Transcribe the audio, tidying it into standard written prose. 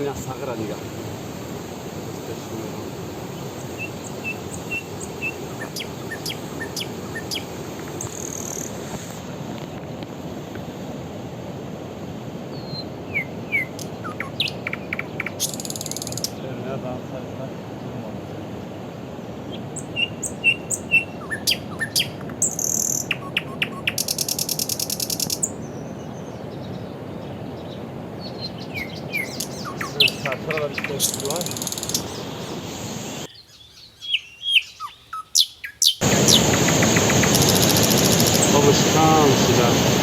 Ина сағира нигаҳ. Nereden sarısak durmamış. Сарсара бисёр var. Обаш кам шуда.